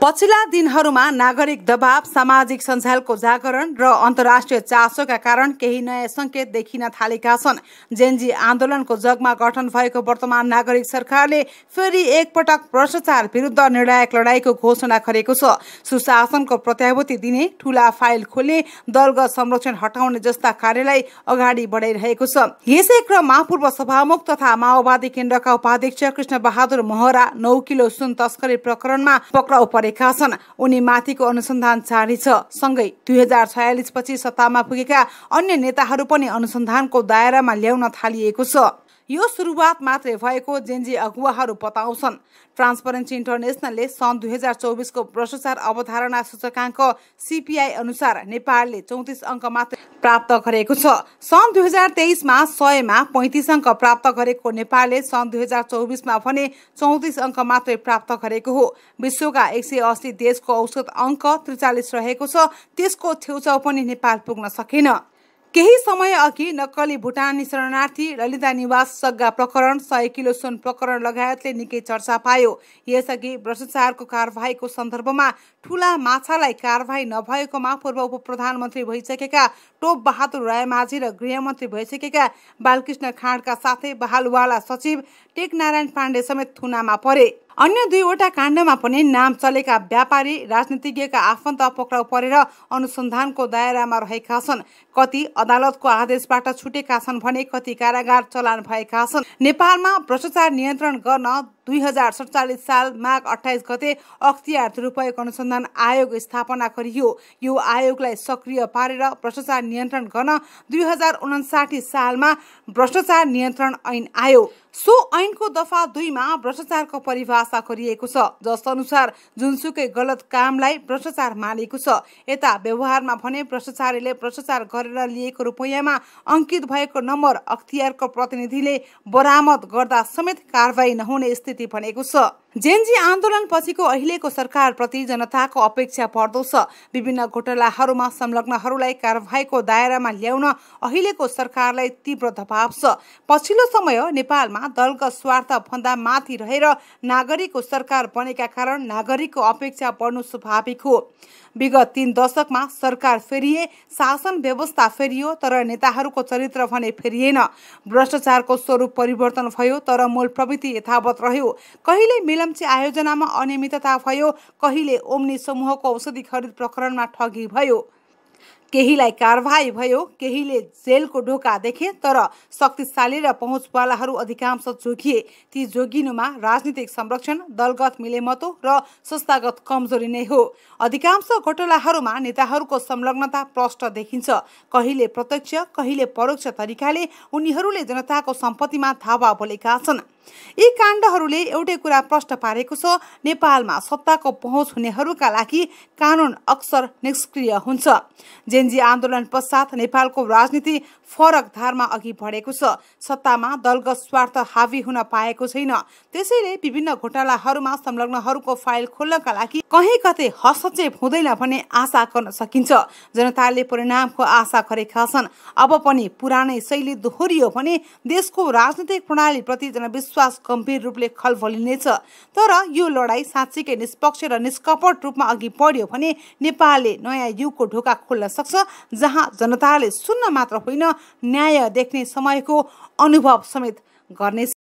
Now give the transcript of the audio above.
पछिल्ला दिनहरूमा नागरिक दबाव, सामाजिक सञ्जालको जागरण र अन्तर्राष्ट्रिय चासोका कारण केही नयाँ संकेत देखिन थालेका छन्। जेनजी आन्दोलनको जगमा गठन भएको वर्तमान नागरिक सरकारले फेरि एकपटक भ्रष्टाचार विरुद्ध निर्णायक लडाईँको घोषणा गरेको छ। सुशासनको प्रत्याभूति दिने, ठूला फाइल खोल्ने, दलगत संरक्षण हटाउने जस्ता कार्यलाई अगाडि बढाइरहेको छ। यसै क्रममा पूर्व सभामुख तथा माओवादी केन्द्रका उपाध्यक्ष कृष्ण बहादुर महरा 9 किलो सुन तस्करी प्रकरणमा पक्राउ परेका छन्। उनी माथिको अनुसन्धान जारी छ। सँगै 2046 पछि सत्तामा पुगेका अन्य नेताहरू पनि अनुसन्धानको दायरामा ल्याउन थालिएको छ। यो सुरुवात मात्रै भएको जेनजी अगुवाहरू बताउँछन्। ट्रान्सपरेन्सी इन्टरनेसनलले सन् 2024 को भ्रष्टाचार अवधारणा सूचकाङ्क सीपीआई अनुसार नेपालले 34 अङ्क मात्र प्राप्त गरेको छ। सन् 2023 मा 100 मा 35 अङ्क प्राप्त गरेको नेपालले सन् 2024 मा भने 34 अङ्क मात्रै प्राप्त गरेको हो। विश्वका 180 देशको औसत अङ्क 43 रहेको छ। त्यसको छेउछाउ पनि नेपाल पुग्न सकेन। केही समय अघि नक्कली भुटानी शरणार्थी ललिता निवास सग्गा प्रकरण, 100 किलो सुन प्रकरण लगायतले निकै चर्चा पायो। यसअघि भ्रष्टाचारको कारबाहीको सन्दर्भमा ठूला माछालाई कारबाही नभएकोमा पूर्व उप प्रधानमन्त्री भइसकेका टोप बहादुर रायमाझी र गृहमन्त्री भइसकेका बालकृष्ण खाँडका साथै बहालवाला सचिव टेकनारायण पाण्डे समेत थुनामा परे। अन्य दुईवटा काण्डमा पनि नाम चलेका व्यापारी, राजनीतिज्ञका आफन्त पक्राउ परेर अनुसन्धानको दायरामा रहेका छन्। कति अदालतको आदेशबाट छुटेका छन् भने कति कारागार चलान भएका छन्। नेपालमा भ्रष्टाचार नियन्त्रण गर्न 2047 साल माघ 28 गते अख्तियार दुरुपयोग अनुसन्धान आयोग स्थापना गरियो। यो आयोगलाई सक्रिय पारेर भ्रष्टाचार नियन्त्रण गर्न 2059 सालमा भ्रष्टाचार नियन्त्रण ऐन आयो। सो ऐनको दफा 2 मा भ्रष्टाचारको परिभाषा गरिएको छ, जसअनुसार जुनसुकै गलत कामलाई भ्रष्टाचार मानेको छ। यता व्यवहारमा भने भ्रष्टाचारीले भ्रष्टाचार गरेर लिएको रुपैयाँमा अंकित भएको नम्बर अख्तियारको प्रतिनिधिले बरामद गर्दा समेत कारबाही नहुने स्थिति बनेको छ। जेनजी आन्दोलन पछिको अहिलेको सरकारप्रति जनताको अपेक्षा बढ्दो छ। विभिन्न घोटालाहरूमा संलग्नहरूलाई कारबाहीको दायरामा ल्याउन अहिलेको सरकारलाई तीव्र दबाव छ। पछिल्लो समय नेपालमा दलगत स्वार्थ भन्दा माथि रहेर नागरिकको सरकार बनेका कारण नागरिकको अपेक्षा बढ्नु स्वाभाविक हो। विगत 3 दशकमा सरकार फेरिए, शासन व्यवस्था फेरियो, तर नेताहरूको चरित्र भने फेरिएन। भ्रष्टाचारको स्वरूप परिवर्तन भयो, तर मूल प्रवृत्ति यथावत रह्यो। कहिले मिलम्ची आयोजनामा अनियमितता भयो, कहिले ओम्नी समूहको औषधि खरिद प्रकरणमा ठगी भयो। केहीलाई कारबाही भयो, केहीले जेलको ढोका देखे, तर शक्तिशाली र पहुँचवालाहरू अधिकांश जोगिए। ती जोगिनुमा राजनीतिक संरक्षण, दलगत मिलेमतो र संस्थागत कमजोरी नै हो। अधिकांश घोटालाहरूमा नेताहरूको संलग्नता प्रष्ट देखिन्छ। कहिले प्रत्यक्ष, कहिले परोक्ष तरिकाले उनीहरूले जनताको सम्पत्तिमा धावा बोलेका छन्। यी काण्डहरूले एउटै कुरा प्रष्ट पारेको छ, नेपालमा सत्ताको पहुँच हुनेहरूका लागि कानुन अक्सर निष्क्रिय हुन्छ। जेनजी आन्दोलन पश्चात नेपालको राजनीति फरक धारमा अघि बढेको छ। सत्तामा दलगत स्वार्थ हावी हुन पाएको छैन। त्यसैले विभिन्न घोटालाहरूमा संलग्नहरूको फाइल खोल्नका लागि कहीँ कतै हस्तक्षेप हुँदैन भन्ने आशा गर्न सकिन्छ। जनताले परिणामको आशा गरेका छन्। अब पनि पुरानै शैली दोहोरियो भने देशको राजनीतिक प्रणालीप्रति जनविश्वास गम्भीर रूपले खलबलिनेछ। तर यो लडाईँ साँच्चीकै निष्पक्ष र निष्कपट रूपमा अघि बढ्यो भने नेपालले नयाँ युगको ढोका खोल्न सक्छ, जहाँ जनताले सुन्न मात्र होइन, न्याय देख्ने समयको अनुभव समेत गर्नेछ।